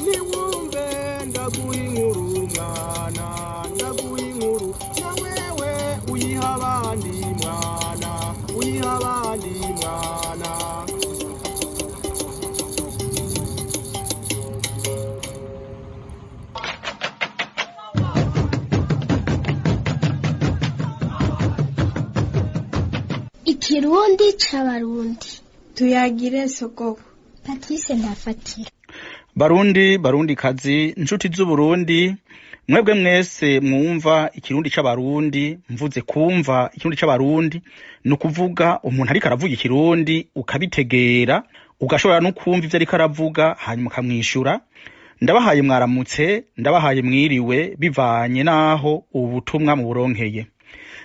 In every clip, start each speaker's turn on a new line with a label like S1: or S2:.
S1: Niwumve ndaguha inkuru mwana, ndaguha inkuru na wewe uyiha abandi mwana, uyiha abandi mwana.
S2: Ikirundi c'Abarundi.
S3: Tuyagire sogoko.
S2: Patrice Ntafatira.
S4: Barundi, barundi kazi, nshuti z'Uburundi, mwebwe mwese mwumva ikirundi c'Abarundi. Mvuze kumva ikirundi c'Abarundi ni ukuvuga umuntu ariko aravuga ikirundi ukabitegera, ugashobora no kumva ivyo ariko aravuga, hanyuma ukamwishura. Ndabahaye mwaramutse, ndabahaye mwiriwe, bivanye n'aho ubutumwa muburonkeye.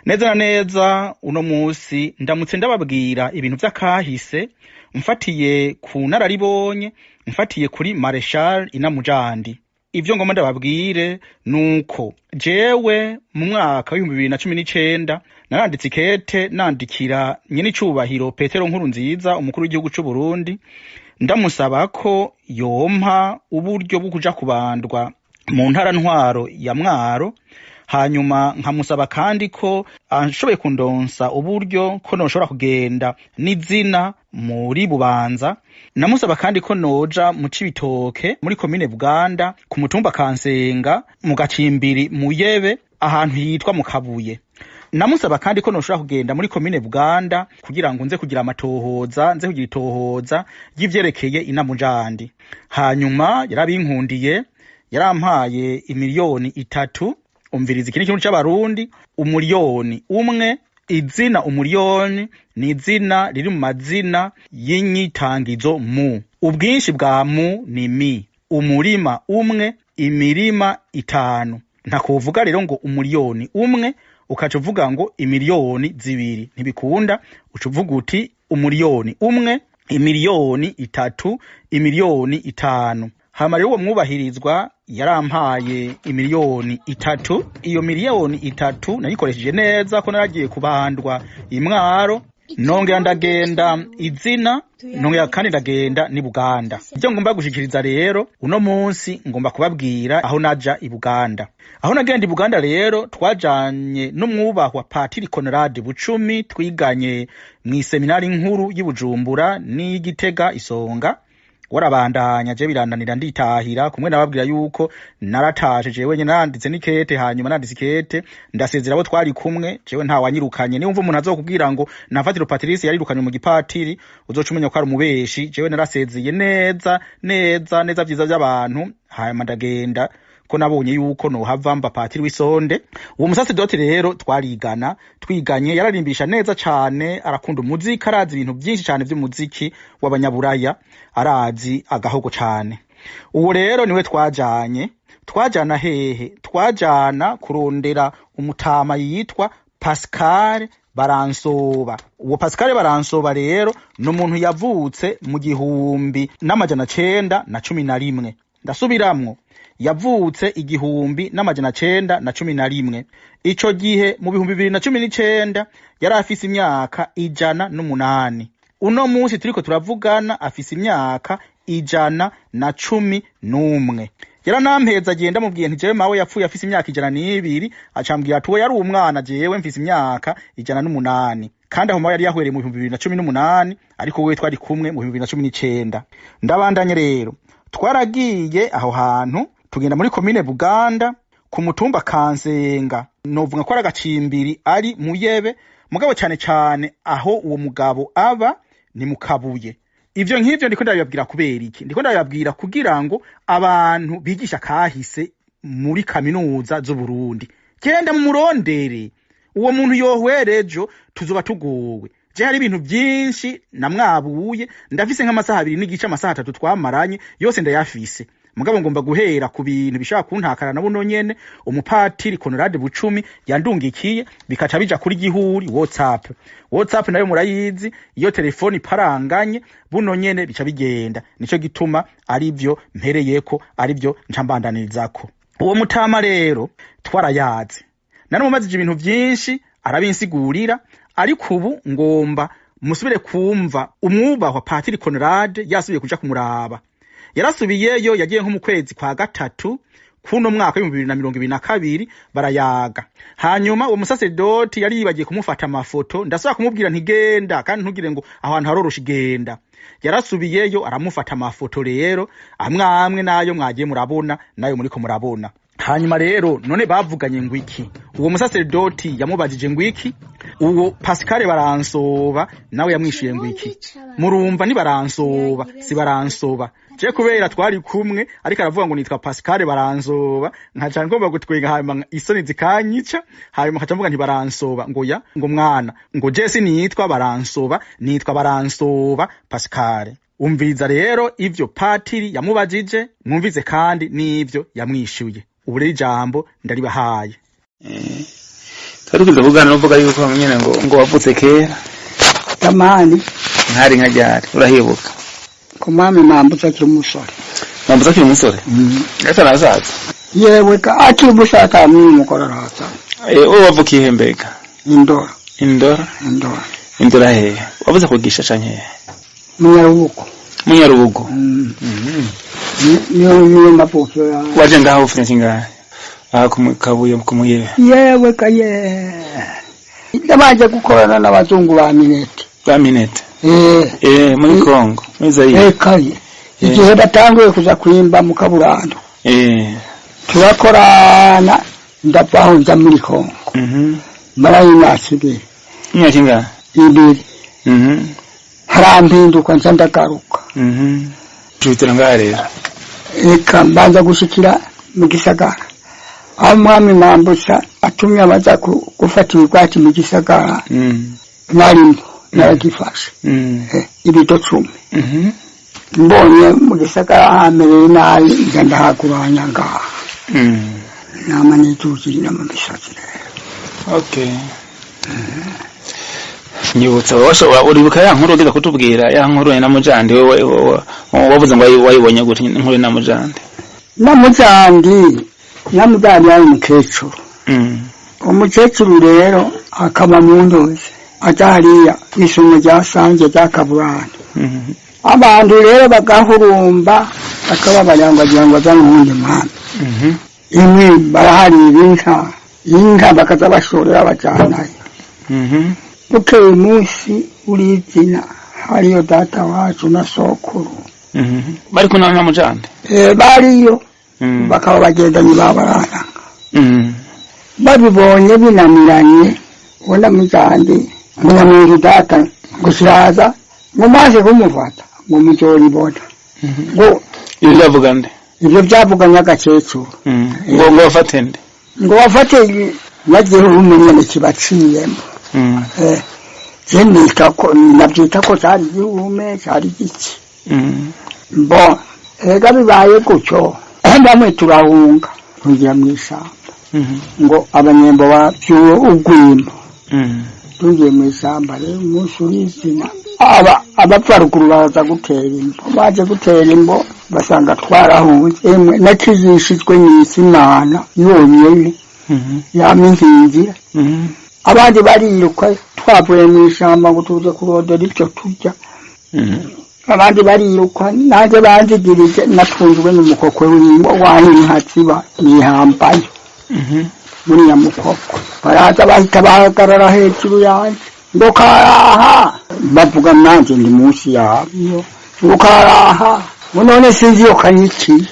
S4: Neza na neza uno musi ndamutse ndababwira ibintu vy'akahise mfatiye ku nararibonye, mfatiye kuri Marshal Inamujandi. Ivyo ngomba ndababwire nuko jewe mu mwaka w'2019 naranditse ikete nandikira nyenicubahiro Petero Nkurunziza, umukuru w'igihugu c'Uburundi, ndamusaba ko yompa uburyo bwo kuja kubandwa mu ntara ntwaro ya Mwaro, hanyuma nkamusaba kandi ko ashoboye kundonsa uburyo ko noshobora kugenda n'izina muri Bubanza. Namusaba kandi ko noja mu Cibitoke muri komine Buganda, ku mutumba Kansenga, mu Gacimbiri Muyebe, ahantu hitwa mu Kabuye. Namusaba kandi ko noshobora kugenda muri komine Buganda kugira ngo nze kugira amatohoza, nze kugira itohoza ry'ivyerekeye Inamujandi. Hanyuma yarabinkundiye, yarampaye 3 miliyoni. Umviriza, iki ni ikintu c'Abarundi. 1 miliyoni, izina umuriyoni ni izina riri mu mazina y'inyitangizo mu ubwinshi bwa mu ni mi. Umurima umwe, imirima itanu. Ntakuvuga rero ngo 1 miliyoni ukaca uvuga ngo 2 miliyoni, ntibikunda. Uca uvuga uti 1 miliyoni, 3 miliyoni, 5 miliyoni. Hama rero uwo mwubahirizwa yarampaye 3 miliyoni. Iyo 3 miliyoni nayikoresheje neza, ko naragiye kubandwa imwaro, nongera ndagenda izina, nongera kandi ndagenda ni Buganda. Ivyo ngomba gushikiriza rero uno munsi, ngomba kubabwira aho naja i Buganda. Aho nagenda i Buganda rero, twajanye n'umwubahwa Patiri Conrad Bucumi, twiganye mw'iseminari nkuru y'i Bujumbura n'iy'Igitega Isonga. Warabandanya, je birandanira nditahira. Kumwe nababwira yuko naratashe jewe nyene, nanditse n'ikete. Hanyuma nanditse ikete ndasezera abo twari kumwe. Jewe nta wanyirukanye. Niwumva umuntu azokubwira ngo Nafatiro Patrice yarirukanye mu gipatiri, uzoca umenya ko ari umubeshi. Jewe narasezeye neza neza neza, vyiza vy'abantu, hanyuma ndagenda, ko nabonye yuko nohava mba patiri w'isonde. Uwo musasedoti rero twarigana, twiganye, yararimbisha neza cane, arakunda umuziki, arazi ibintu vyinshi cane vy'umuziki w'abanyaburaya, arazi agahogo cane. Uwo rero niwe twajanye. Twajana hehe? Twajana kurondera umutama yitwa Pascal Baransoba. Uwo Pascal Baransoba rero ni umuntu yavutse mu 1911. Ndasubiramwo, yavutse 1911. Ico gihe mu 2019 yari afise imyaka 108. Uno munsi turiko turavugana afise imyaka 111. Yaranampeza agenda mubwiye nti jewe mawe yapfuye afise imyaka 102, acambwira ati uwo yari umwana, jewe mfise imyaka 108. Kandi aho mawe yari yahwereye mu 2018, ariko wewe twari kumwe mu 2019. Ndabandanye rero, twaragiye aho hantu, tugenda muri komine Buganda ku mutumba Kansenga, novuga ko ari agacimbiri ari Muyebe, mugabo cane cane aho uwo mugabo aba ni mu Kabuye. Ivyo nk'ivyo ndiko ndabibabwira kubera iki? Ndiko ndabibabwira kugira ngo abantu bigisha kahise muri kaminuza z'Uburundi, genda mumurondere uwo muntu, yohwerejo tuzoba tugowe. Je hari ibintu vyinshi namwabuye, ndafise nk'amasaha 2.5, amasaha 3 twamaranye yose ndayafise, mugabo ngomba guhera ku bintu bishobora kuntakara na buno nyene umupatiri Conrad Bucumi yandungikiye, bikaca bija kuri gihuri WhatsApp. WhatsApp nayo murayizi, iyo telefoni iparanganye buno nyene bica bigenda. Nico gituma arivyo mpereyeko, arivyo nca mbandanizako. Uwo mutama rero twarayazi, naramumazije ibintu vyinshi arabinsigurira, ariko ubu ngomba musubire kumva umwubahwa Patiri Conrad yasubiye kuja kumuraba. Yarasubiyeyo, yagiye nko mu kwezi kwa gatatu kuno mwaka w'2022, barayaga. Hanyuma uwo musaseredoti yari yibagiye kumufata amafoto. Ndasaba kumubwira ntigenda, kandi ntugire ngo aho hantu haroroshe, igenda. Yarasubiyeyo aramufata amafoto rero amwe amwe, nayo mwagiye murabona, nayo muriko murabona. Hanyuma rero none bavuganye ngo iki? Uwo musaseredoti yamubajije ngo iki? Uwo Pascal Baransoba nawe yamwishuye ngo iki? Murumva ni Baransoba, si Baransoba. Je kubera twari kumwe ariko aravuga ngo nitwa Pascal Baransoba, nkaca ngomba gutwenga, hanyuma isoni zikanyica, hanyuma nkaca mvuga nti Baransoba, ngo ya ngo mwana, ngo je sinitwa Baransoba, nitwa Baransoba Pascal. Umviza rero ivyo patiri yamubajije, mwumvize kandi n'ivyo yamwishuye. Ubu rero ijambo ndaribahaye.
S5: Twari tugize kuganira uvuga yuko nyene ngo wavutse kera.
S6: Tamani.
S5: Ntari nka ryari, urahibuka?
S6: Ku mwami Mwambutsa akiri umusore.
S5: Mwambutsa akiri umusore? Ariko arasaza.
S6: Yewe ka, akiri umusore atamwimwe umugore araza.
S5: Wowe wavukiye he mbega?
S6: Indora.
S5: Indora?
S6: Indora.
S5: Indora hehe? Wavuze kugisha canke hehe?
S6: Munyarubugo.
S5: Munyarubugo.
S6: Niyo mavukiro yawe.
S5: Waje ngaho ufite kingahe? Aha ku Kabuye ku Muyebe.
S6: Yewe ka ye, nabanje gukorana n'abazungu ba Minete.
S5: Ba Minete?
S6: Eh.
S5: Muri Kongo, muri Zaire.
S6: Eh, kaye igihe batanguye kuza kwimba mu Kaburando, turakorana, ndavaho nja muri Kongo. Marayo imyaka 2.
S5: Imyaka ingahe?
S6: 2. Harampinduka, nca ndagaruka.
S5: Tuhitira ngaha rero.
S6: Eka, mbanza gushikira mu gisagara aho umwami Mwambutsa atumye abaza gufata ibigwati mu gisagara. Narimo naragifashe. Ibido 10. Mbonye mu gisagara hamereye nabi, nja ndahaguranya ngaha. Nama nituzirira mu misozi rero.
S5: Okay. Nyibutsa, washobora uribuka ya nkuru ugeze kutubwira, ya nkuru ya Namujandi? Wewe wavuze ngo wayibonye gute inkuru ya Namujandi?
S6: Namujandi yari umukecuru. Umukecuru rero akaba mu ndozi aja hariya kw'isumo rya Sange rya Kaburana. Abantu rero bagahurumba, bakababarira ngo agira ngo azane uwundi mwami. Imwe baraharira inka bakaza bashorera bajanayo. Bukeye umunsi urizina hariyo data wacu na sokuru.
S5: Bari kumwe na Namujandi?
S6: Bariyo. Bakaba bagendanye babarana. Babibonye binaniranye, uwo Namujandi ngo nyamwinzu data ngo kiraza, ngo maze kumufata ngo muzoribona ngo.
S5: Ibyo byavuga nde?
S6: Ibyo byavuganye agakecuru.
S5: Ngo bafate nde?
S6: Ngo bafate nyagihugu nyene kibaciyemo. Je nita ko nabyita ko cari igihume, cari igiki. Bo ega bibaye gutyo, bamwe turahunga tugira mw'ishamba ngo abanyembo bavyuwe ugwimo. Tugiye mw'ishamba rero, umunsi urizina aba abapfa ruguru baza gutera imbo. Baje gutera imbo basanga twarahunze. Emwe, nakijishijwe n'isi Imana yonyene yamye inkingira. Abandi bariruka, twavuye mw'ishamba ngo tuze kurondera ibyo turya. Abandi bariruka, nanjye banzigirije, natunzwe n'umukokwe w'inka ziba nihambayo muri nyamukokwe. Baraza bahita bahagarara hejuru yanjye ngo karaha, bavuga nanjye ndi munsi yabo, ngo karaha, ngo none sinzi iyo kanyikiye.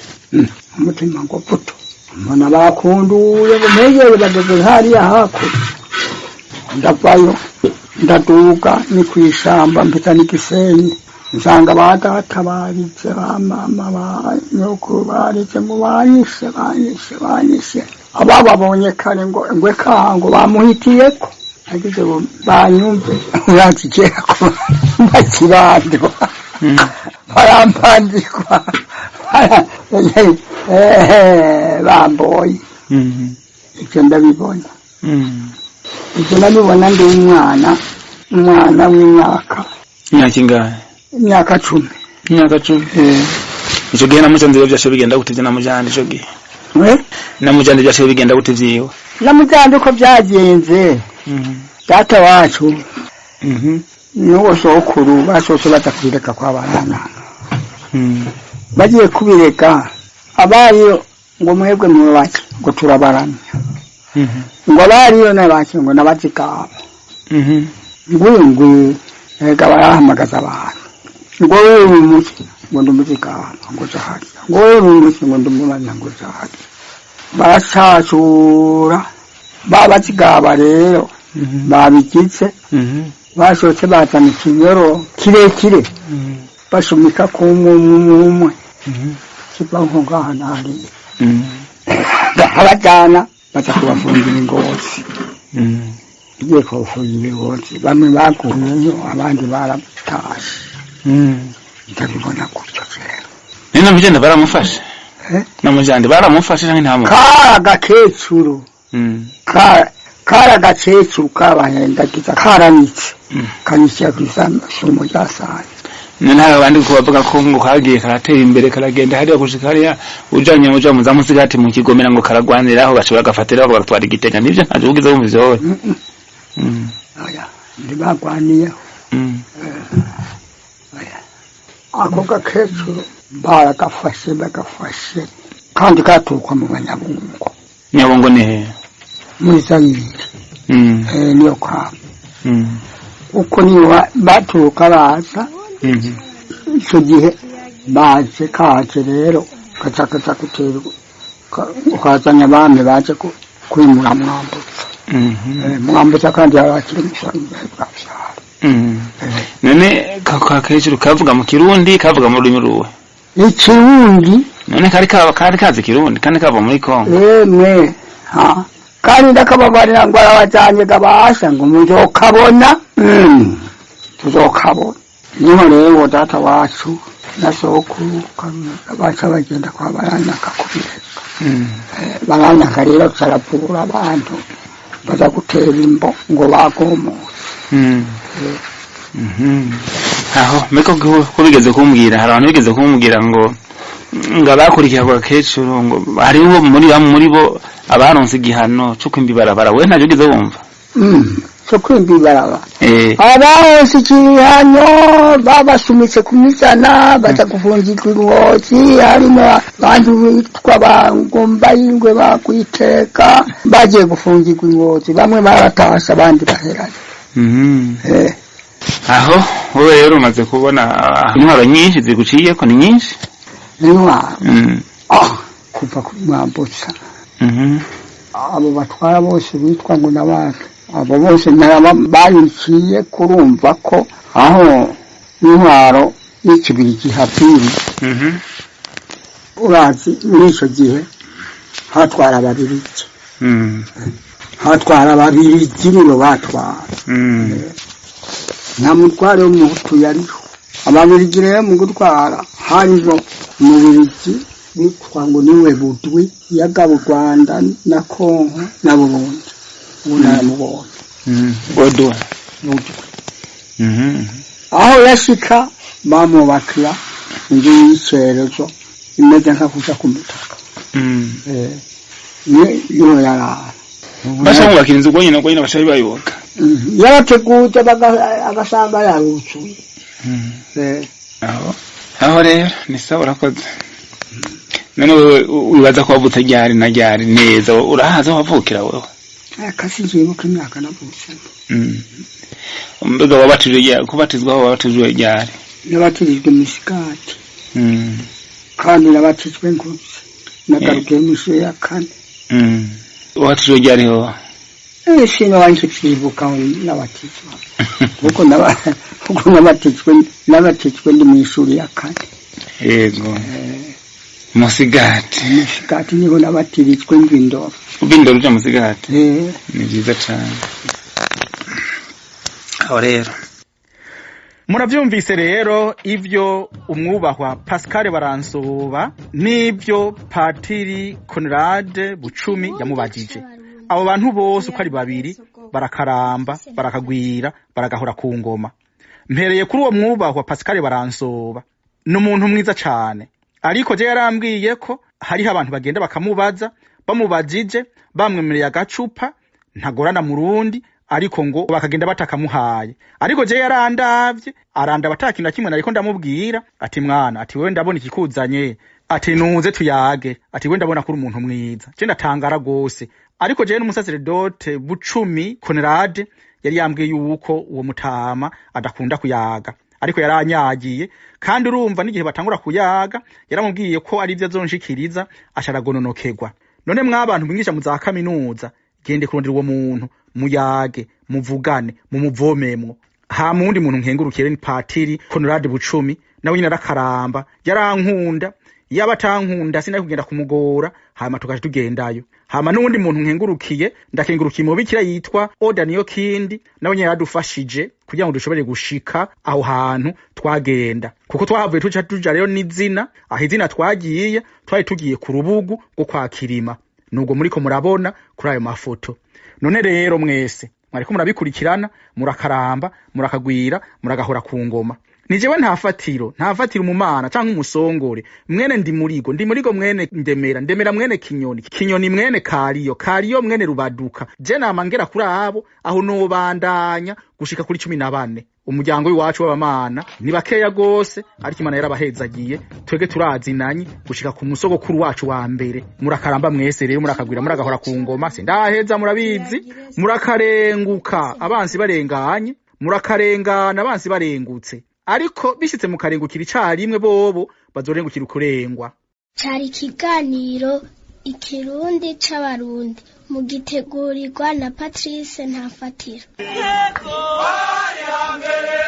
S6: Umutima ngo puto, mbona bakunduye ngo mpegere bageze hariya hakurya. Ndavayo ndaduga ni kw'ishamba, mpita n'igisenyi, nsanga ba data barize, ba mama, ba nyokuru barize ngo banyishe, banyishe, banyishe. Abababonye kare ngo ngwe kaha ngo bamuhitiyeko. Nagize ngo banyumve, urazi kera ko bakibandwa barampandikwa bamboye. Ivyo ndabibona, ivyo ndabibona ndi umwana w'imyaka
S5: Imyaka ingahe?
S6: Imyaka 10.
S5: Imyaka 10. Ico gihe Namujandi rero vyashoboye bigenda gute ivyo Namujandi ico gihe? Namujandi vyashoboye bigenda gute vyiwe?
S6: Namujandi uko vyagenze, data wacu n'uwo sokuru basose baza kubireka kwa banana. Bagiye kubireka abariyo ngo mwebwe mwubake ngo turabaramya, ngo abariyo nabake ngo nabazigaba, ngwingwi ega barahamagaza abantu ngo wewe umuki ngo ndumuzigaba ngo jaharya, ngo wewe umuki ngo ndumuramya ngo jaharya. Baracacura babazigaba rero babigize, bashotse bazana ikinyoro kirekire bashumika ku umwe kiva nko ngaha nahariya, abajyana baza kubafungira ingozi. Igiye kubafungira ingozi, bamwe baguyeyo abandi baratashe. Ndabibona gutyo rero.
S5: Ni Namujyande baramufashe?
S6: Eh?
S5: Namujyande baramufashe canke ntamufashe?
S6: Kari agakecuru, kari agakecuru kabahendagiza karanitse, kanishyira ku isumo rya sare.
S5: None hari abandi ko bavuga ko ngo kagiye karatera imbere karagenda hariya gushika hariya ujanye uja mu za Musigati mu Kigomera ngo karagwaniraho baca bagafatiraho bagatwara Igitega, nivyo? Ntavyo ugize wumva ivyo wowe?
S6: Oya, ntibagwaniyeho. Ako gakecuru baragafashe, bagafashe kandi katukwa mu Banyabungo.
S5: Nyabungo ni hehe?
S6: Muri Zayire. Niyo kwabo, uko niyo baturuka baza. Icyo gihe baje kaje rero kaca kaca gutera ukazanya abami baje kwimura Mwambutsa. Mwambutsa kandi yari akiri umusore bwavyara.
S5: None kakecuru kavuga mu Kirundi, kavuga mu rurimi ruwe?
S6: Ikirundi.
S5: None kari kaba kari kazi Kirundi kandi kava muri Kongo?
S6: Emwe ha, kandi ndakababarira ngo arabajanye gabasha ngo muzokabona, tuzokabona. Niho rero data wacu na sokuru baca bagenda kwa Baranyaka kubireka. Baranyaka rero carapfura abantu baza gutera imbo ngo bagomotse.
S5: Aho mbeko ko bigeze kumbwira, hari abantu bigeze kumbwira ngo abakurikiye ako gakecuru ngo hariho muri bamwe muri bo abaronse igihano co kwimba ibarabara, wewe ntavyo ugeze wumva?
S6: Cyo kwimba ibarabara? Abaronse igihano babasumitse ku mizana baza gufungirwa ingozi, harimo abantu bitwa ba Ngomba y'ingwe bakwiteka bagiye gufungirwa ingozi, bamwe baratashe abandi baherayo.
S5: Aho wowe rero umaze kubona intwaro nyinshi ziguciyeko, ni nyinshi?
S6: Intwaro? Kuva kuri Mwambutsa, abo batwara bose bitwa ngo n'abantu abo bose bayiciye kurumva ko aho intwaro y'ikibirigi haviri. Urazi muri ico gihe hatwara Ababirigi. Hatwara Ababirigi, nibo batwara. Nta mutware w'Umuhutu yariho. Ababirigi rero mu gutwara hariho Umubirigi witwa ngo niwe Budwi, yagaba u Rwanda na Kongo na Burundi, ubu naramubonye.
S5: Godwa?
S6: Budwi. Aho yashika bamubakira inzu y'icerezo imeze nka kuja ku mutaka. Niho yarara.
S5: Baca bamwubakira inzu ubwo nyene baca bayubaka?
S6: Yarateguye agasanga yaruzuye.
S5: Aho rero ni sawa, urakoze. None wewe wibaza ko wavutse ryari na ryari neza? Urahazi aho wavukira wewe?
S6: Kasi nzibuka imyaka navutse.
S5: Mbega wabatijwe ryari? Kubatizwa aho wabatijwe ryari?
S6: Nabatirijwe Misigati. Kandi nabatijwe nkuze, nagarukiye mw'ishure ya kane.
S5: Wabatijwe ryari ho?
S6: Sinoba nkivyibuka nabatijwe, kuko nabatijwe ndi mw'ishuri ya kane.
S5: Yego, Musigati.
S6: Musigati niho nabatirijwe ngwindoro.
S5: Ubindoro uja Musigati? Ni vyiza cane aho rero.
S4: Muravyumvise rero ivyo umwubahwa Pascal Baransoba n'ivyo Patiri Conrad Bucumi yamubajije. Abo bantu bose uko ari babiri barakaramba, barakagwira, baragahora ku ngoma. Mpereye kuri uwo mwubahwa Pascal Baransoba, ni umuntu mwiza cane, ariko je yarambwiye ko hariho abantu bagenda bakamubaza, bamubajije bamwemereye agacupa ntagorana murundi. Ariko ngo bakagenda batakamuhaye. Ariko je yarandavye, arandaba ata kintu na kimwe nariko ndamubwira, ati: "Mwana," ati, "wewe ndabona ikikuzanye," ati, "nuze tuyage," ati, "we ndabona kuri umuntu mwiza." Je ndatangara gose. Ariko jewe n'umusaseredote Bucumi Conrad yari yambwiye yuko uwo mutama adakunda kuyaga, ariko yaranyagiye. Kandi urumva n'igihe batangura kuyaga, yaramubwiye ko ari ivyo azonshikiriza, asharagononokerwa. None mwabantu mwigisha mu za kaminuza, gende kurondera uwo muntu, muyage, muvugane, mumuvomemwo. Hama uwundi muntu nkengurukire ni Patiri Conrad Bucumi, nawe nyine arakaramba, yarankunda. Yaba atankunda sinari kugenda kumugora, hama tukaja tugendayo. Hama n'uwundi muntu nkengurukiye, ndakengurukiye umubikira yitwa Oda Niyo Kindi, nawe nyene yaradufashije kugira ngo dushobore gushika aho hantu twagenda, kuko twahavuye tuca tuja rero n'izina aho izina twagiye, twari tugiye ku rubugu rwo kwa Kirima, nubwo muriko murabona kuri ayo mafoto. None rero mwese mwariko murabikurikirana, murakaramba, murakagwira, muragahora ku ngoma. Ni jewe Ntafatiro, Ntafatiro umumana canke umusongore, mwene Ndimurigo, Ndimurigo mwene Ndemera, Ndemera mwene Kinyoni, Kinyoni mwene Kariyo, Kariyo mwene Rubaduka. Je nama ngera kuri abo aho, nobandanya gushika kuri 14. Umuryango w'iwacu w'abamana ni bakeya gose, ariko Imana yarabahezagiye. Twebwe turazinanye gushika ku musogokuru wacu wa mbere. Murakaramba mwese rero, murakagwira, muragahora ku ngoma. Sindaheza, murabizi, murakarenguka abansi barenganye, murakarengana abansi barengutse, ariko bishitse mukarengukira icarimwe, bobo bazorengukira ukurengwa.
S2: Cari ikiganiro Ikirundi c'Abarundi, mugitegurirwa na Patrice Ntafatiro.
S1: Hari hambere.